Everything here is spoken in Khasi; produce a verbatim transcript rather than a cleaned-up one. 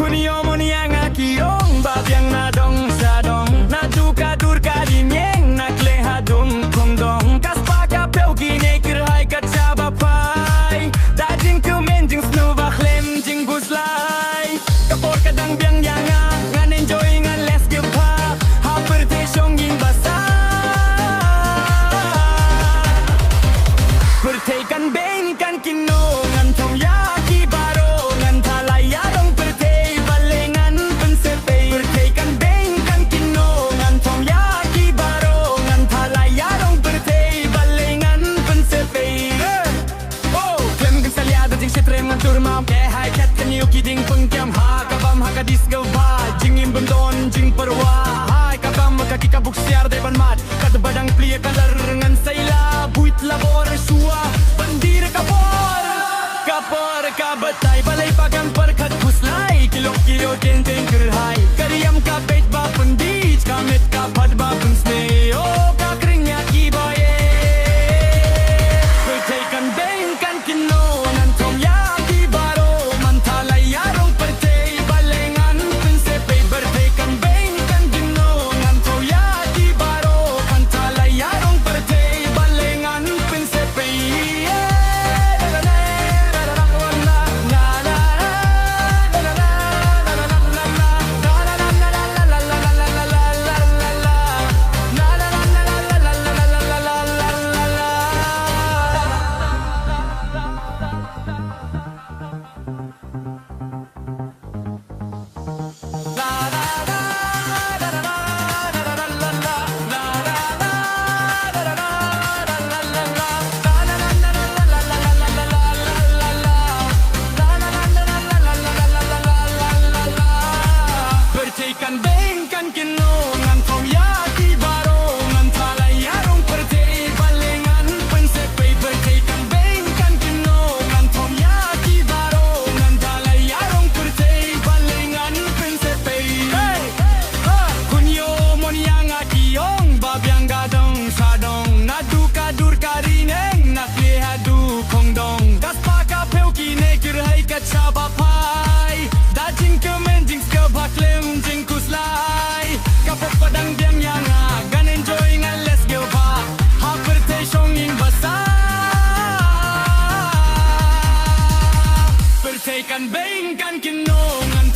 Pynïoh mon ïa nga ki ong ba biang na dong sha dong, naduh ka dur ka dien ïeng, na khleh haduh khongdong, ka spah ka phew kine kyrhai kat shaba phai. Da jingkmen jingsniew ba khlem jingkhuslai. Ka por ka dang biang ïa nga, ngan enjoy ngan leh sngewbha ha pyrthei shongïing ba sah. Pyrthei kan beiñ kan kynnoh, ngan thung ïa ki baroh, ngan thala ïa rong pyrthei, balei ngan pynsepei. Pyrthei kan beiñ kan kynnoh, ngan thung ïa ki baroh, ngan thala ïa rong pyrthei, balei ngan pynsepei. Oh, khlem kan salia da jingshit rem ngan tur mam. Te hai khet kan ïoh ki dieng pynkiam ha ka bam ha ka disco ba. Jingim bym don jingpyrwa. Hai ka bam ka ki ka buksiar dei ban mad. Katba dang plie ka lar ngan sa ïa la buit la bor shuwa ban die ka por. Ka por ka batai balei ba kan pyrkhat khuslai. Ki lok ki ïoh teng teng kyrhai. Ka riam ka beit ba pyndih, ka met ka phad ba pynsngew. Oh, ka kring ïa ki ba ïeit. Pyrthei kan beiñ kan kynnoh, ngan thung ïa ki baroh, ngan thala ïa rong pyrthei, balei ngan pynsepei. Pyrthei kan beiñ kan kynnoh, ngan thung ïa ki baroh, ngan thala ïa rong pyrthei, balei ngan pynsepei. Pyrthei kan beiñ kan kynnoh, ngan thung ïa ki baroh, ngan thala ïa rong pyrthei, balei ngan pynsepei. Pyrthei kan beiñ kan kynnoh, ngan thung ïa ki baroh, ngan thala ïa rong pyrthei, balei ngan pynsepei. Hey! Ha! Khun ïoh mon ïa nga ki ong ba biang ka dong sha dong, naduh ka dur ka ri neng, na khleh haduh khongdong. Ka spah ka phew kine kyrhai kat shaba phai. Da jingkmen jingsngewbha khlem jingkhuslai. Ka por ka dang biang ïa nga, ngan enjoy ngan leh sngewbha ha pyrthei shongïing ba sah. Pyrthei kan beiñ kan kynnoh, ngan